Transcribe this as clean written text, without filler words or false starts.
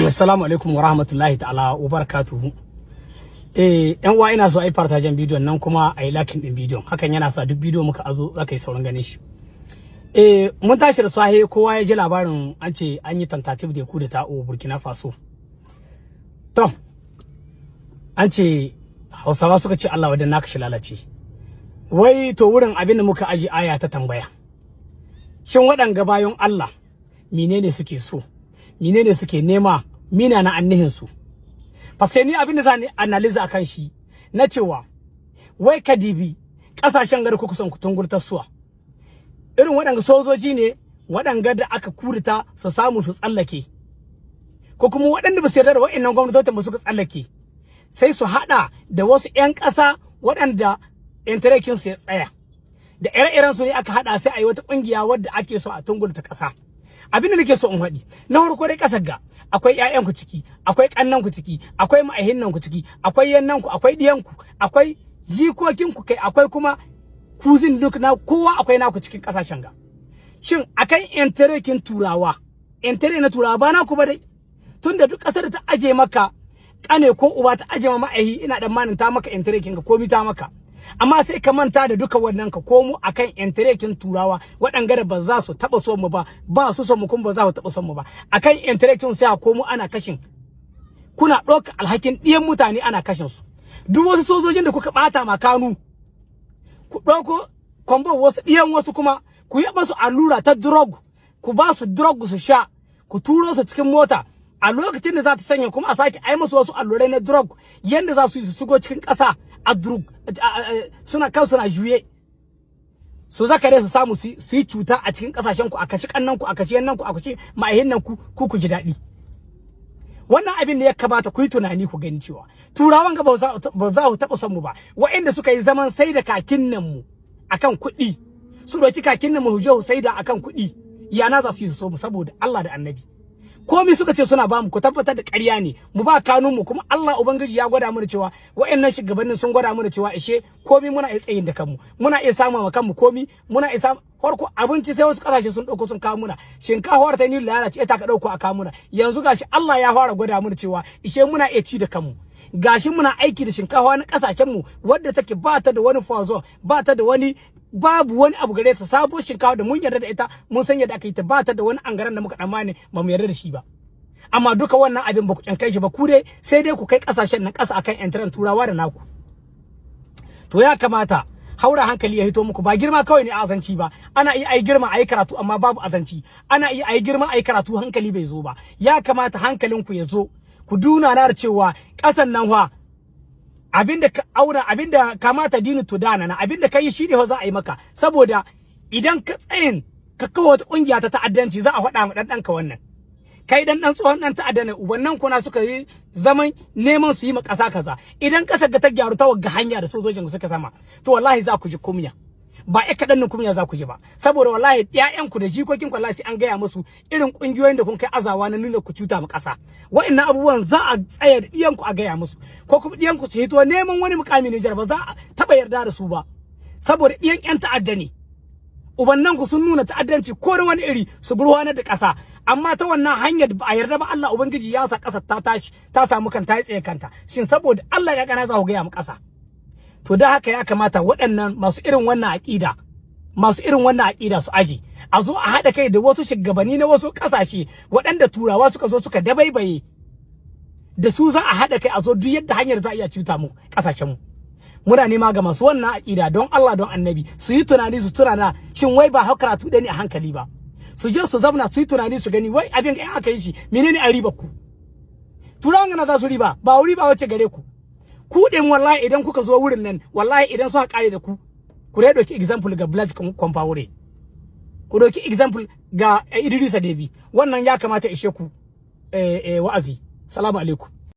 Assalamu alaikum wa rahmatullahi ta'ala wa barakatuhu. Yan uwa, ina so a yi partagen bidiyon nan kuma a yi liking din bidiyon. Hakan yana sa duk bidiyo muka azo za ka yi saurin ganin shi. Mun tashi da sahe, kowa ya ji labarin an ce an yi tentative de coup d'état au Burkina Faso. To, an ce Hausawa suka ce Allah wadan naka shi lalace. Wai to wurin abin da muka aji aya ta tambaya. Shin waɗanga bayan Allah menene suke so? Menene suke nema? Mina na annihin su? Paske ni abin da zani analyse akan shi na cewa wai kadibi kasashen gari kuka son ku tungurtar suwa. Irin waɗanga sojoji ne waɗanga da aka kurita su samu su tsallake. Ko kuma waɗanda ba su yarda da waɗannan gwamnatocin ba suka tsallake. Sai su haɗa da wasu 'yan ƙasa waɗanda intérêt kin su ya tsaya. Da ire-iren su ne aka haɗa sai a yi wata ƙungiya wadda ake so a tungulta ƙasa. Abin da nake so in faɗi na farko dai, ƙasar ga akwai ƴaƴan ku ciki, akwai ƙannan ku ciki, akwai ma'ahinnan ku ciki, akwai yannan ku, akwai ɗiyan ku, akwai jikokin ku, kai akwai kuma cousin duk na kowa, akwai naku cikin ƙasashen ga. Shin akan intérêt kin Turawa, intérêt na Turawa ba naku ba dai? Tunda duk ƙasar da ta aje maka kane ko uba, ta aje ma ma'ahi, ina dan manin ta maka intérêt kin ka komi ta maka. Amma sai ka manta da duka wannan ka komo akan intérêt kin Turawa, waɗanga da ba za su taɓa so mu ba, ba su so mu kuma ba za su taɓa son mu ba. Akan intérêt kin sai a komo ana kashin, kuna ɗauka alhakin ɗiyan mutane ana kashin su. Duk wasu sojojin da kuka ɓata ma kanu, ku ɗauko kwambo wasu ɗiyan wasu kuma ku yi masu allura ta drug, ku ba su drug su sha, ku turo su cikin mota. A lokacin da za ta sanya kuma a sake ai musu wasu allurai na drug yanda za su yi su shigo cikin ƙasa a drug suna kan suna juye su zakare, su samu su yi cuta a cikin kasashen ku, a kashi kannan ku, a kashi yannan ku, a kashi ma'ahin nan ku, ku ji daɗi. Wannan abin da ya kamata ku yi tunani ku gani cewa Turawan ga ba za su taɓa son mu ba. Waɗanda suka yi zaman sai da kakin nan mu akan kuɗi, su ɗauki kakin nan mu je sai da akan kuɗi, yana za su yi su so mu? Saboda Allah da Annabi, komai suka ce suna bamu, ku tabbatar da ƙarya ne. Mu ba kanun mu kuma Allah Ubangiji ya gwada mana cewa waɗannan shugabannin sun gwada mana cewa ishe komai muna iya tsayin da kanmu, muna iya samu wa kanmu komai, muna iya samu. Farko abinci sai wasu kasashe sun dauko sun kawo muna, shinkafar ta ni lalace ita ka dauko a kawo muna. Yanzu gashi Allah ya fara gwada mana cewa ishe muna iya ci da kanmu. Gashi muna aiki da shinkafa na kasashen mu wadda take ba ta da wani poison, ba ta da wani, babu wani abu gare ta. Sabo shinkafa da mun yarda da ita, mun san yadda aka yi ta, ba ta da wani angaren da muka tsammani ba mu yarda da shi ba. Amma duka wannan abin ba ku kai shi ba, ku dai sai dai ku kai kasashen nan kasa akan intérêt Turawa da naku. To ya kamata haura hankali ya hito muku. Ba girma kawai ne azanci ba. Ana iya ayi girma ayi karatu amma babu azanci. Ana iya ayi girma ayi karatu hankali bai zo ba. Ya kamata hankalinku ya zo, ku duna na cewa kasan nan fa abinda ka auna, abinda kamata dini tudana na, abinda kai shi ne fa za a yi maka. Saboda idan ka tsayin ka kawo wata kungiya ta ta'addanci, za a faɗa ma dan ɗanka wannan kai dan dan tsohon dan ta'adda ne, ubannan kuna suka yi zaman neman su yi ma ƙasa kaza. Idan ƙasar ga ta gyaru ta wagga hanya da sojojin suka sama, to wallahi za ku ji kumya. Ba ai kaɗan kumya za ku ji ba, saboda wallahi ƴaƴanku da jikokin ku, wallahi sai an gaya musu irin ƙungiyoyin da kun kai azawa na nuna ku cuta ma ƙasa. Wa'annan abubuwan za a tsaya da ɗiyanku a gaya musu, ko kuma ɗiyanku su hito neman wani mukami Nijar, ba za a taɓa yarda da su ba, saboda ɗiyan ƴan ta'adda ne. Ubannan ku sun nuna ta'addanci ko da wani iri su gurwanar da ƙasa, amma ta wannan hanyar ba a yarda ba. Allah Ubangiji ya sa ƙasar ta tashi, ta samu kanta, ya tsaye kanta. Shin saboda Allah ya kana za ku gaya mu ƙasa? To da haka ya kamata waɗannan masu irin wannan aƙida, masu irin wannan aƙida su aji a zo a haɗa kai da wasu shugabanni na wasu ƙasashe waɗanda Turawa suka zo suka dabaibaye da su, za a haɗa kai a zo duk yadda hanyar za a iya cuta mu ƙasashen mu. Muna nema ga masu wannan aƙida, don Allah don Annabi su yi tunani, su tunana shin wai ba karatu ɗaya ne a hankali ba. Su je su zamna su yi tunani su gani wai abin in aka yi shi menene a riba ku. Turawan gana za su riba ba riba wacce gare ku. Ku din wallahi idan kuka zo wurin nan, wallahi idan suka kare da ku, ku dai dauki example ga Blaise Compaoré, ku dauki example ga Idrissa Deby. Wannan ya kamata ishe ku wa'azi. Salamu alaikum.